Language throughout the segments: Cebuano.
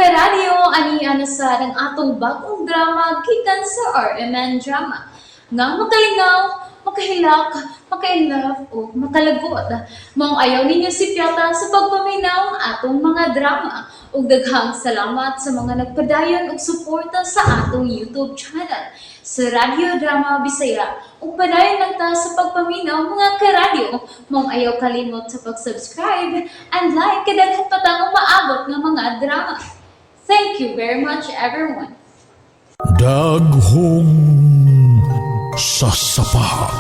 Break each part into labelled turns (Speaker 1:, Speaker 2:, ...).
Speaker 1: Karadyo, ani na sa ang atong bagong drama gikan sa RMN Drama. Nga makalingaw, makahilak, maka-inlove o makalagot. Maong ayaw ninyo sipyata sa pagpaminaw ang atong mga drama. Ug daghang salamat sa mga nagpadayon og suporta sa atong YouTube channel sa Radyo Drama Bisaya. Ug padayon lang ta sa pagpaminaw, mga karadyo. Maong ayaw kalimot sa pag-subscribe and like kay daghan pa tang umaabot nga mga drama. Thank you very much, everyone.
Speaker 2: Daghong sasapa.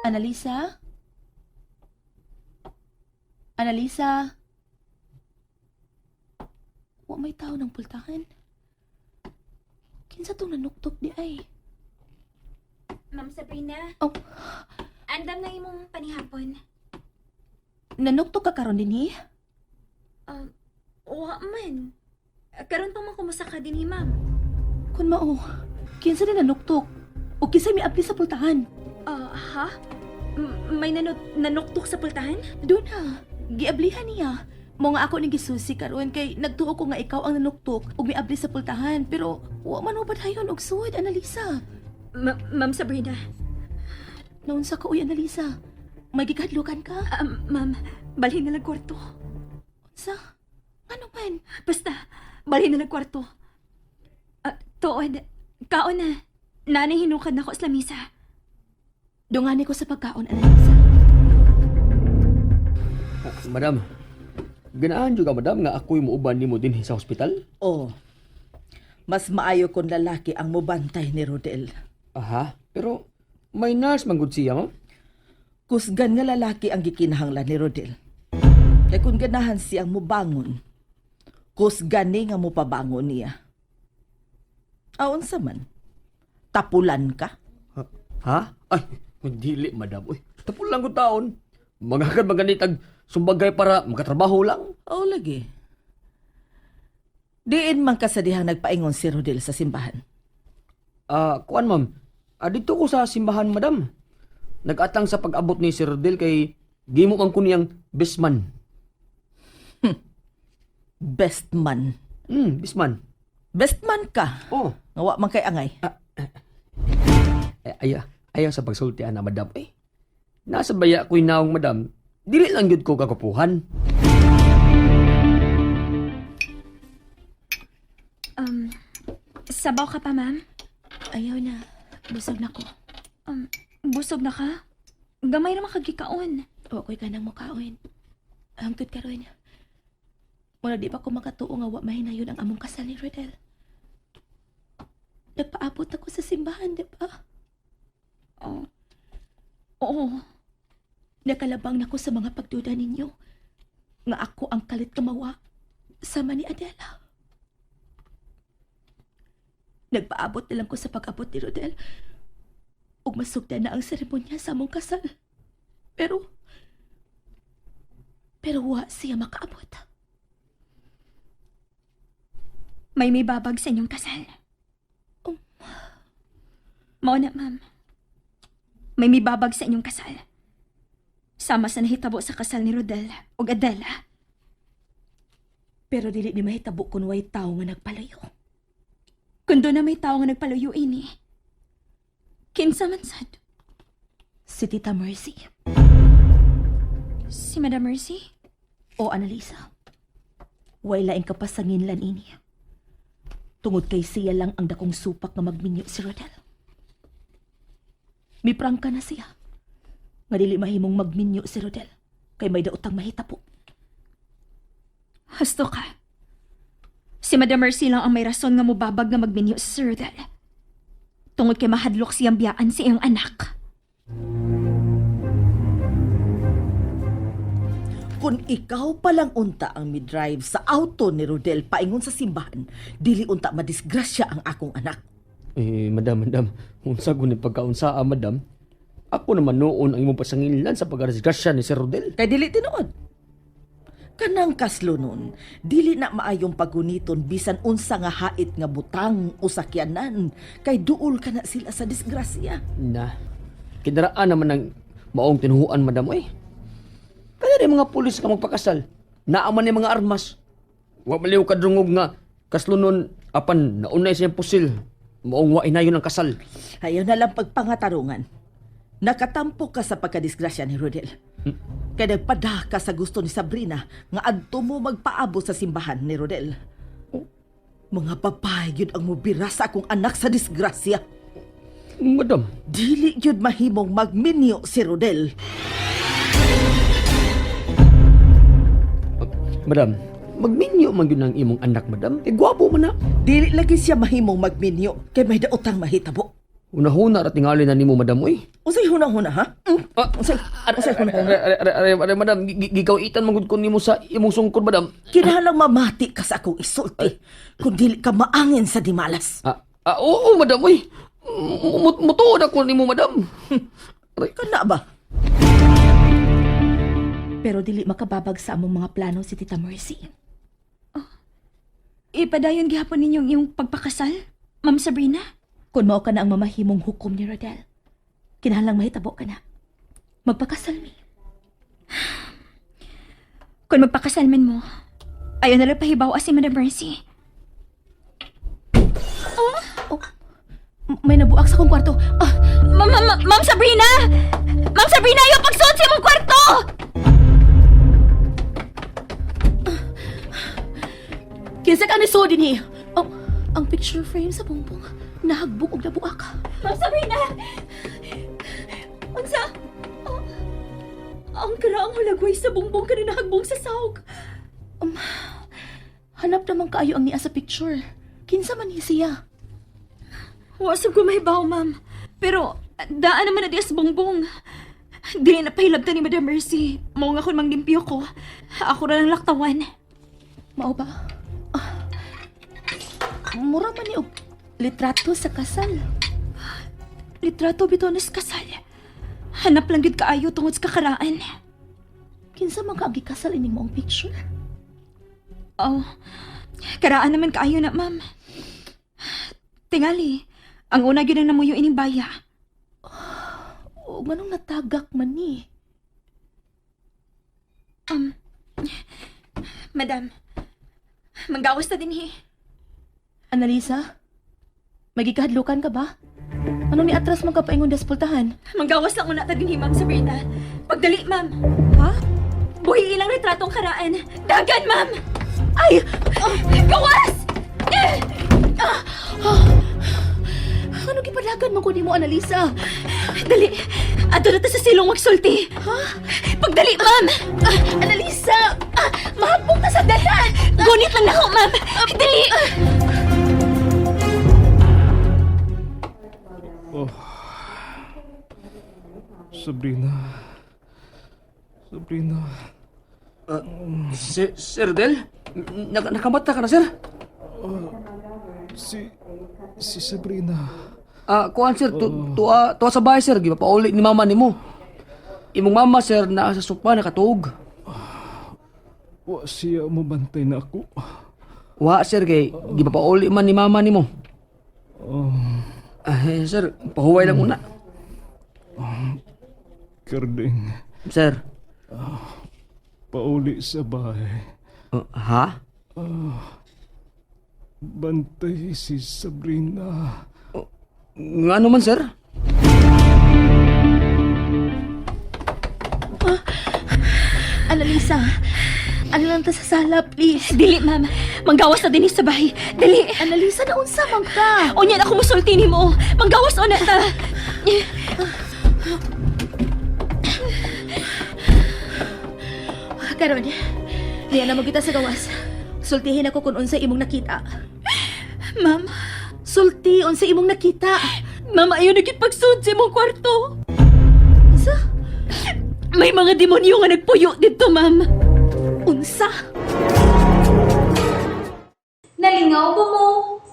Speaker 3: Annalisa? Annalisa? Wa may tao ng pultahan. Kinsa tong nanuktok di ay?
Speaker 4: Ma'am Sabrina,
Speaker 3: Oh,
Speaker 4: andam na imong panihapon.
Speaker 3: Nanuktok ka karon dinhi?
Speaker 4: Wa man. Karon pa man kumusta ka dinhi, ma'am.
Speaker 3: Kun mao, kinsa ni nanuktok? O kinsa miabli sa pultahan?
Speaker 4: Ah, ha? May nanuktok sa pultahan?
Speaker 3: Doon na, giablihan niya. Mo nga ako ning gisusi karon kay nagtuo ko nga ikaw ang nanuktok ug miabli sa pultahan, pero wa man mo padayon og suod, Annalisa.
Speaker 4: Ma'am Sabrina,
Speaker 3: Naunsa ka, uy, Annalisa? May gikadlukan ka?
Speaker 4: Ma'am, balhin na lang kwarto.
Speaker 3: Unsa? Ano man?
Speaker 4: Basta, balhin na lang kwarto. Tuod, kaon na. Nanay, hinukad na ko sa lamisa.
Speaker 3: Dungani ko sa pagkaon, Annalisa.
Speaker 5: Ah, madam, ganahan jud ka, madam, nga ako'y muuban nimo dinhi sa hospital?
Speaker 6: Oh. Mas maayo kung lalaki ang mubantay ni Rodel.
Speaker 5: Aha, pero may nurse man gud siya, ma'am.
Speaker 6: Kusgan nga lalaki ang gikinahanglan ni Rodel. Kay kung ganahan siyang mubangon, kusgan ni nga mupabangon niya. Aon sa man? Tapulan ka?
Speaker 5: Ha? Ha? Ay, dili, madam. Uy, tapol lang ko taon. Magagad maganitag sumbagay para makatrabaho lang.
Speaker 6: Oo lagi. Diin man ka sa dihang nagpaingon si Rodel sa simbahan.
Speaker 5: Ah, kuan, ma'am. Ah, dito ko sa simbahan, madam. Nag-atang sa pag-abot ni Sir Rodel kay gimo man ko niyang best man.
Speaker 6: Best man.
Speaker 5: Best man.
Speaker 6: Best man ka.
Speaker 5: Oh.
Speaker 6: Nga wa man kay angay.
Speaker 5: Ay, ay, ayaw sa pagsulti ana, madam. Eh, nasa baya ko'y naong, madam. Dili lang yun ko kakupuhan.
Speaker 4: Sabaw ka pa, ma'am?
Speaker 3: Ayaw na. Busog na ko.
Speaker 4: Busog na ka? Gamay ra man kagikaon.
Speaker 3: Wa ko'y kanang mukaon. Hangtod karon, muna di pa ko makatuo nga wa mahinayon ang among kasal ni Rodel. Nagpaabot ako sa simbahan, di ba?
Speaker 4: Oh. Oo.
Speaker 3: Nakalabang nako sa mga pagduda ninyo nga ako ang kalit kamawa sama ni Adela. Nagpaabot na lang ko sa pag-abot ni Rodel ug masugdan na ang seremonya sa among kasal. Pero wa siya makaabot.
Speaker 4: May babag sa inyong kasal.
Speaker 3: Oh.
Speaker 4: Mao na, ma'am. May mibabag sa inyong kasal. Sama sa nahitabo sa kasal ni Rodel ug Adela.
Speaker 3: Pero dili ni mahitabo kun way tawo nga nagpalayo.
Speaker 4: Kung doon na may tao nga nagpaluyo ini. Kinsa man sad?
Speaker 3: Si Tita Mercy.
Speaker 4: Si Madam Mercy?
Speaker 3: O Annalisa. Way laing kapasanginlan ini. Tungod kay siya lang ang dakong supak nga magminyo si Rodel. Miprangka na siya. Nga dili mahimong magminyo si Rodel kay may daotang mahitapo.
Speaker 4: Hasto ka. Si Madam Mercy lang ang may rason nga mubabag nga magminyo si Sir Rodel. Tungod kay mahadlok siyang biyaan sa iyang anak.
Speaker 6: Kung ikaw palang unta ang midrive sa auto ni Rodel paingon sa simbahan, dili unta madisgrasya ang akong anak.
Speaker 5: Eh, madam, madam, unsa ko ni pagkaunsa, ah, madam. Ako naman noon ang imong pasanginlan sa pagkarisgrasya ni Sir Rodel.
Speaker 6: Kay dili tinuod. Kanang kaslo nun, dili na maayong paguniton bisan unsa nga hait nga butang o sakyanan, kay duol ka na sila sa disgrasya.
Speaker 5: Na, kinaraan naman ng maong tinuhuan, madam, eh. Kaya rin mga pulis ka magpakasal. Naaman ni mga armas. Wa maliw kadungog nga kaslunon apan naunay siyang pusil. Maong wa inayon ang kasal.
Speaker 6: Ayaw na lang pagpangatarungan. Nakatampo ka sa pagkadisgrasya ni Rodel. Kaya nagpada ka sa gusto ni Sabrina nga adto mo magpaabo sa simbahan ni Rodel. Mga babae yun ang mubira sa akong anak sa disgrasya.
Speaker 5: Madam,
Speaker 6: Dili yun mahimong magminyo si Rodel.
Speaker 5: madam, magminyo man gyud ang imong anak, madam. Eh, gwapo man na.
Speaker 6: Dili lagi siya mahimong magminyo kay may daotang mahitabo.
Speaker 5: Unahuna ra tingali na nimo, madam, oy.
Speaker 6: Unsay huna-huna ha? Mm?
Speaker 5: Ah,
Speaker 6: Unsay unsay huna-huna?
Speaker 5: Are, are, are, are, madam, gikawitan man gud ko nimo sa imong sungkod, madam.
Speaker 6: Kinahanglang mamati ka sa akong isulti kung dili ka maangin sa dimalas.
Speaker 5: Ah, ah, oo, madam, oy. Mutuon ako nimo, madam. Aray,
Speaker 6: Kana ba?
Speaker 3: Pero dili makababag sa among mga plano si Tita Mercy.
Speaker 4: Ipadayon gihapon ninyong iyong pagpakasal, Ma'am Sabrina?
Speaker 3: Kung mao ka na ang mamahimong hukom ni Rodel, kinahanglang mahitabo ka na. Magpakasal mi.
Speaker 4: Kung magpakasal man mo, ayaw na lang pahibaw si Madam Mercy.
Speaker 3: Oh, may nabuak sa akong kwarto. Ah,
Speaker 4: Ma'am, ma'am, Ma'am Sabrina! Ma'am Sabrina, ayaw pagsuot sa imong kwarto!
Speaker 3: Kinsa ka ni so dinhi? Oh, ang picture frame sa bongbong nahagbok og nabuak.
Speaker 4: Ma'am Sabrina! Unsa? Oh, ang karaang hulagway sa bongbong ka na nahagbong sa sawg.
Speaker 3: Hanap naman kaayo ang niya sa picture. Kinsa man ni siya?
Speaker 4: Wa sab ko mahibaw, ma'am. Pero daan naman na di as bongbong. Di na pahilabtan ni Madam Mercy. Mao nga kun manglimpyo ko. Ako ra lang laktawan.
Speaker 3: Mao ba? Ah, mura man ni og litrato sa kasal.
Speaker 4: Litrato bitaw nas kasal. Hanap lang gyud kaayo tungod sa kakaraan.
Speaker 3: Kinsa man ka ang gikasal ining maong picture?
Speaker 4: Oh, karaan naman kaayo na, ma'am. Tingali, ang una gyud ang namuyo ining baya.
Speaker 3: O manong natagak man ni?
Speaker 4: Madam, manggawas ta dinhi.
Speaker 3: Annalisa? Magikahadlukan ka ba? Ano ni atras man ka paingon despultahan?
Speaker 4: Manggawas lang una ta dinhi, Ma'am Sabrina. Pagdali, ma'am.
Speaker 3: Ha?
Speaker 4: Buhi ilang retratong karaan. Dagan, ma'am!
Speaker 3: Ay!
Speaker 4: Gawas!
Speaker 3: Ano gipadagan man ko nimo, Annalisa?
Speaker 4: Dali! Ato na ta sa silong magsulti. Ha? Pagdali, ma'am!
Speaker 3: Annalisa! Ah, mahapong ka sa dalan!
Speaker 4: Gunit lang nako, ma'am! Dali!
Speaker 2: Oh. Sabrina. Sabrina.
Speaker 5: Sir, Sir Del? Nakamata ka na, sir?
Speaker 2: Si Sabrina.
Speaker 5: Ah, kuan sir, tuwa, tuwa sa bahay sir, gipapauli ni mama nimo. Imong mama sir naa sa sopa nakatuog.
Speaker 2: Wa siya mabantay na ako.
Speaker 5: Wa sir kay gipapauli man ni mama nimo.
Speaker 2: Oh,
Speaker 5: Ah, eh, sir, pahuway lang una.
Speaker 2: Karding.
Speaker 5: Sir.
Speaker 2: Pauli sa bahay.
Speaker 5: Ha?
Speaker 2: Bantay si Sabrina.
Speaker 5: Ngano man sir?
Speaker 3: Annalisa, ano lang ta sa sala, please?
Speaker 4: Dili, ma'am. Manggawas na dinhi sa bahay. Dali!
Speaker 3: Annalisa, naunsa man ka?
Speaker 4: Unya na ako musulti nimo. Manggawas una ta.
Speaker 3: Karon, niya na magita sa gawas. Sultihin ako kung unsa imong nakita.
Speaker 4: Ma'am,
Speaker 3: Sulti unsa imong nakita.
Speaker 4: ma'am, ayaw na gyud pagsuod sa imong kwarto.
Speaker 3: Unsa?
Speaker 4: May mga demonyo nga nagpuyo dito, ma'am.
Speaker 3: Unsa?
Speaker 1: Nalingaw ba mo?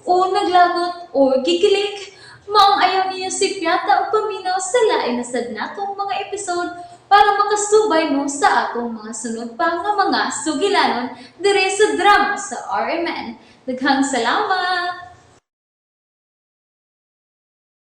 Speaker 1: O naglagot o gikilig? Maong ayaw niyo si Piata o paminaw sa lain na sad natong mga episode para makasubay mo sa atong mga sunod pa nga mga sugilanon dire sa drama sa RMN. Daghang salamat!